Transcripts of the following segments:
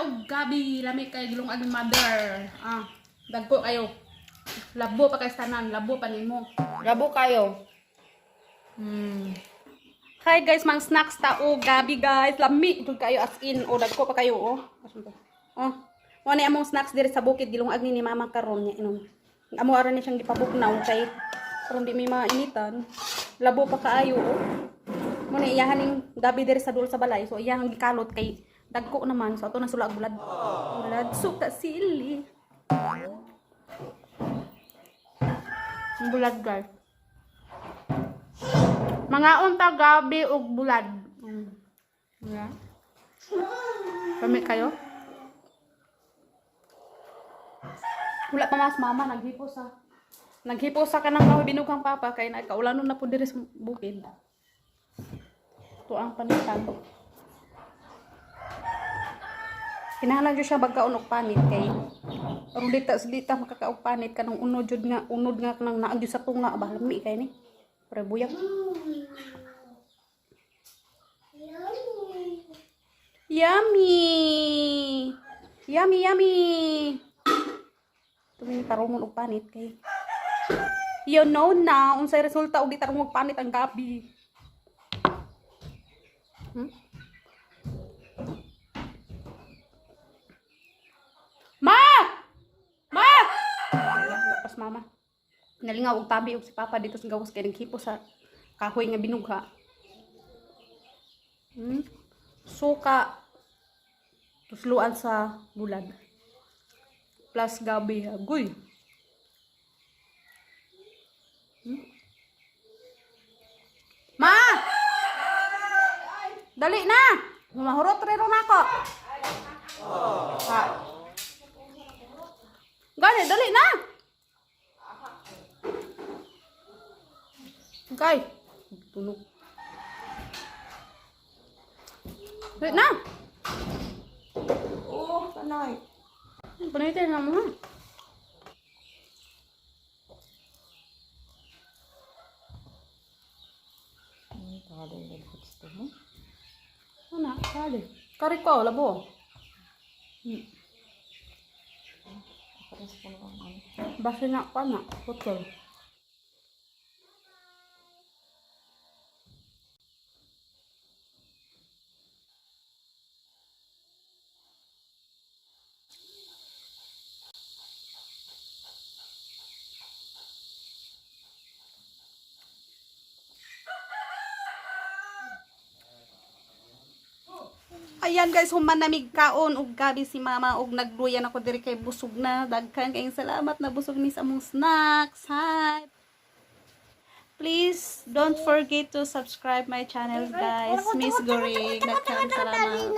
og gabi, lami kay gilungag ni mother. Ah, dagko kayo. Labo pa kay tanan, labo pa nimo. Labo kayo. Hi guys, mang snacks ta og gabi, guys. Lami jud kayo, as in. O, dagko pa kayo, oh. Asan to? Oh. Mo ni among snacks diri sa bukid, gilungag ni mama karon niya inom. Amo ara ni siyang gipabuknaw kay karon di may mainitan. Labo pa kaayo, oh. Mo ni iyahan ning gabi diri sa duol sa balay. So iyahang gikalot kay dagko naman. So ato na sula og bulad. Bulad suka sili. Ang bulad, guys. Mga unta gabi og bulad. Yeah. Kami kayo? Wala pa mas mama, naghipo sa. Naghipo sa kanang kahoy binughang papa kay nagkaulanon na po diri sa bukid. Ito ang panitan. Kinahanglan jud siya bagkaon og panit kay aron di ta di ta makakaog panit kanang unod jud nga unod nga kanang naag jud sa tunga ba, lami kay ni. Pre buyag. Yummy! Yummy, yummy! Tumingin tarungon og panit kay you know na unsay resulta og di tarong og panit ang gabi. Ma! Ma! Wala, wala pas mama. Nalingaw og tabi og si papa dito sa gawas kay naghipo sa kahoy nga binugha. Suka tusluan sa bulad. Plus gabi, agoy. Ma! Dali na! Mahurot rin ako. Ha. Gani, dali na! Okay. Tunog. Dali na! Oo, tanay. Panitin na mo ha. Kali gusto mo. Ano? Kali. Kari ko, labo. Pares ko lang ano. Basta na pa na. Putol. Ayan guys, humanamig kaon og gabi si mama og nagluyan ako diri kay busog na. Daghan kayong salamat na busog ni sa among snacks. Hi. Please don't forget to subscribe my channel, guys. Miss Goring. Daghan salamat.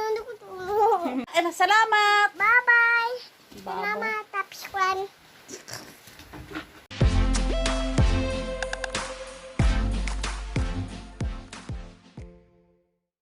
Eh, salamat. Bye-bye. Bye. Mama, tapos kwan.